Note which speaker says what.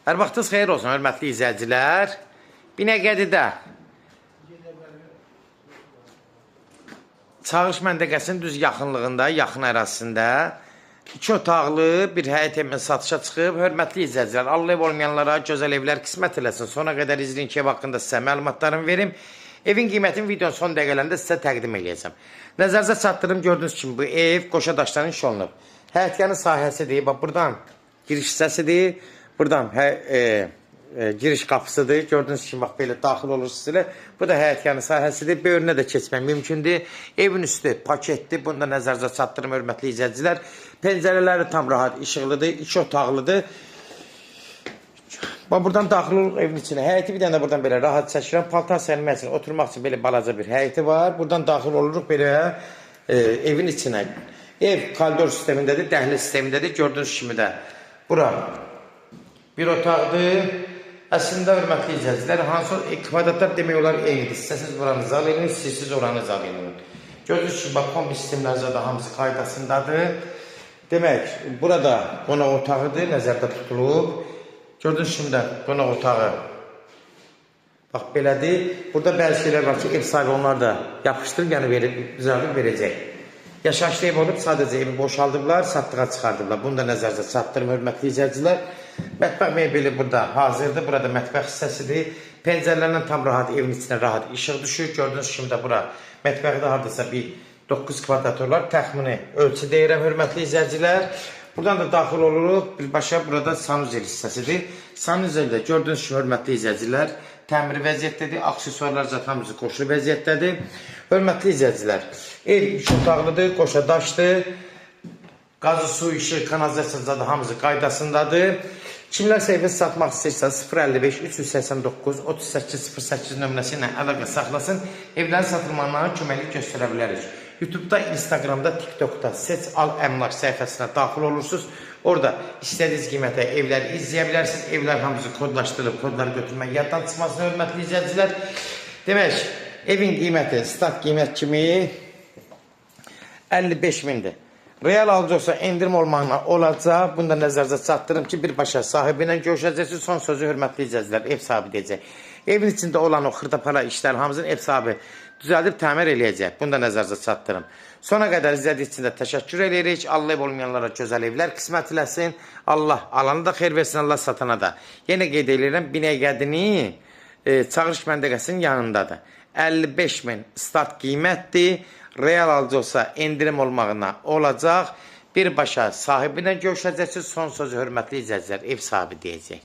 Speaker 1: Hər vaxtınız xeyir olsun, hörmətli izləyicilər. Binəqədidə Çağış məntəqəsinin düz yaxınlığında, yaxın ərazisində iki otaqlı bir həyət evinin satışa çıxıb. Hörmətli izləyicilər, Allah ev olmayanlara gözəl evlər qismət eləsin. Sona qədər izləyin ki, ev haqqında sizə məlumatlarımı verim. Evin qiymətini videonun son dəqiqələrində sizə təqdim eləyəcəm. Nəzərinizə çatdırım, gördüyünüz kimi bu ev qoşa daşdan inşa olunub. Həyətyanı sahəsidir. Bax buradan giriş hissəsidir. Buradan giriş qapısıdır. Gördüyünüz kimi bax belə daxil olursunuz elə. Bu da həyətyanı sahəsidir. Böyrünə də keçmək mümkündür. Evin üstü paketdir. Bunu da nəzərinizə çatdırım hörmətli izləyicilər. Pəncərələri tam rahat işıqlıdır. İki otaqlıdır. Bax buradan daxil oluruq evin içinə. Həyəti bir dənə də buradan belə rahat çəkirəm. Paltar sərmək üçün, oturmaq üçün belə balaca bir həyəti var. Buradan daxil oluruq belə evin içinə. Ev koridor sistemindədir, dəhliz sistemindədir. Gördüyünüz kimi də bura bir otaqdır. Əslində hörmətli izləyicilər, hansı kvadratlar demək olar eynidir. İstəsiniz buranı zal eləyin, istəsiniz oranı zal eləyin. Gördüyünüz kimi bax kombi sistemləri də hamısı qaydasındadır. Demək, burada qonaq otağıdır, nəzərdə tutulub. Gördüyünüz kimi də qonaq otağı bax belədir. Burada bəzi şeylər var ki, ev sahibi onlar da yapışdırıb, yəni verib, düzəldib verəcək. Yaşayışlı ev olub, sadəcə evi boşaldıblar, satdığa çıxardıblar. Bunu da nəzərinizə çatdırım, hörmətli izləyicilər. Mətbəx mebeli burada hazırdır. Burada mətbəx hissəsidir. Pəncərələrdən tam rahat evin içinə rahat işıq düşür. Gördüyünüz kimi də bura mətbəxdə hardasa bir 9 kvadrat olar. Təxmini ölçü deyirəm, hörmətli izləyicilər. Buradan da daxil oluruq. Birbaşa burada sanuzel hissəsidir. Sanuzeldə gördüyünüz kimi hörmətli izləyicilər, təmir vəziyyətdədir. Aksesuarlar zat hamısı qoşulu vəziyyətdədir. Hörmətli izləyicilər, ev üç otaqlıdır, qoşa daşdır. Qazı, su, işıq, kanalizasiya zadı hamısı qaydasındadır. Kimlərsə evi satmaq istəyirsə 055 389 38 08 nömrəsi ilə əlaqə saxlasın. Evlərin satılmağına köməklik göstərə bilərik. YouTube'da, Instagram'da, TikTok'da Seç Al Əmlak səhifəsinə daxil olursunuz. Orada istədiyiniz qiymətə evləri izləyə bilərsiniz. Evlər hamısı kodlaşdırılıb, kodları götürmək yaddan çıxmasın hörmətli izləyicilər. Demək, evin qiyməti start qiymət kimi 55 mindir. Real alıcı olsa endirim olmağına olacaq. Bunu da nəzərinizə çatdırım ki, birbaşa sahibi ilə görüşəcəksiniz. Son sözü hörmətli izləyicilər, ev sahibi deyəcək. Evin içində olan o xırda-para işlər hamısını ev sahibi düzəldib təmir eləyəcək. Bunu da nəzərinizə çatdırım. Sona qədər izlədiyiniz üçün də təşəkkür eləyirik. Allah ev olmayanlara gözəl evlər qismət eləsin. Allah alanı da xeyir versin, Allah satana da. Yenə qeyd eləyirəm, Binəqədinin Çağırış məntəqəsinin yanındadır. 55 min start qiymətdir. Real alıcı olsa endirim olmağına olacaq. Birbaşa sahibi ilə görüşəcəksiniz. Son sözü hörmətli izləyicilər, ev sahibi deyəcək.